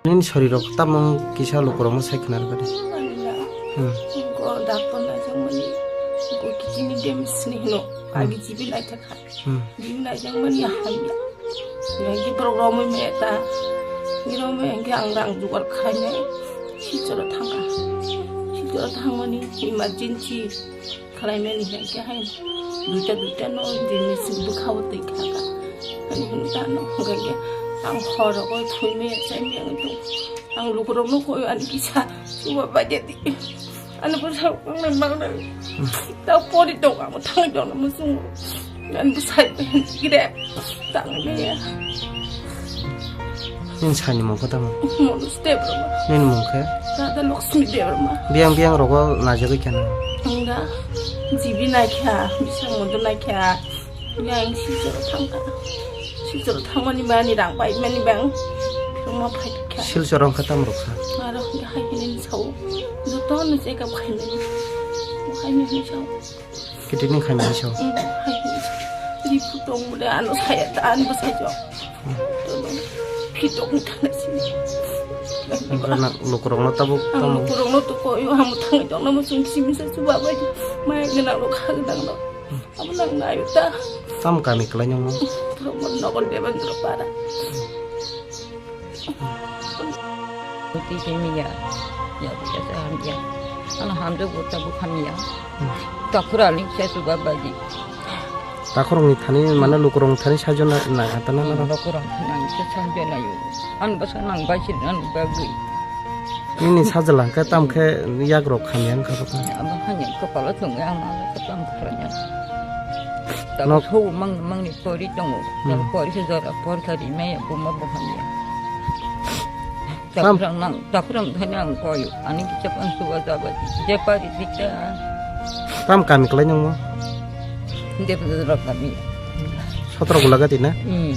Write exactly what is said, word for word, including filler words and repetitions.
Nini sorirok tamo kisa lukurokno sai khna rwkha de. Anila, hmm, ko doctor naijakmani, ko kidney damage ni hino, hmm, agi jibi naithakha. Hmm. Jibi naijakmani hamya. Nai ki borok romwi maya ta. Ni romwi hwnkhe ang rang jugar khainai. Silcharo thangkha. Silcharo thangmani emergency. Khlaimani hai khe hai duita duita no jini sing bwkhao twi kha kha. Ani hwn ta no hwnkhe ang horo ko thwimaya chaimaya wng tong. Ang lukurok no koi ani kisa chuba baide di. Ani bwsa wng nai mang nai. Ta pori tong ang thang tong mo sung. Ani bwsa gire tang ne ya. Nini sani mung khe tamo? Manoj Debbarma. Nini mung khe? Radha Lakshmi Debbarma. Biyang biyang rogo naijagwi kheno? Ang da jibi naikha, bisang modo naikha. Yang Silcharo thangkha. Silcharo thangmani bani rang paimani bang. Ruma phaikha. Silcharo wngkha tamo rwkha? Aro hai hini sao. Joto no check up khaimani. Hai hini sao. Kidney khaimani sao? Hai hini sao. Ripu tong mule ano saya ta ano saya jo. Phitok ni thana sini. Wngkha na lukurokno tabuk tamo? Ang lukurokno to koyo, amo thangwi tongna mo chwng simi sa chuba bai. Maya gwnang rok ha gwnang rok. Amo nang nayo ta. Tam kami kwlai nangno? Pura mo nogo Debendra para. Uti simi ya. Ya, ya, ya, ya. Ano hamjak bo tabuk hamya. Takhurani khe chuba baji. Takhurokni thani mane lukurokni thani saijo na, na, na, na, na. Lukurok thani ang khe saijo nayo. Ang bwsa nang bai siri nang bagwi. Nini sajla hwnkhe tam khe yakrok hamya wngkha khe ta. Abo hanya kopalo chwngwi ang ma khe tam kharanya. Nok- Tamo mang mangni pori tongo. Hmm. Pori se jora por kha ri me buma bo hamya. Tam- Takhurang nang, takhurang thani ang koyo. Ani kichap ang suwa jaba. Je pari dikta. Tam kami kwlai nangmo? Debra kami. Sotro gulaga tina? Hmm.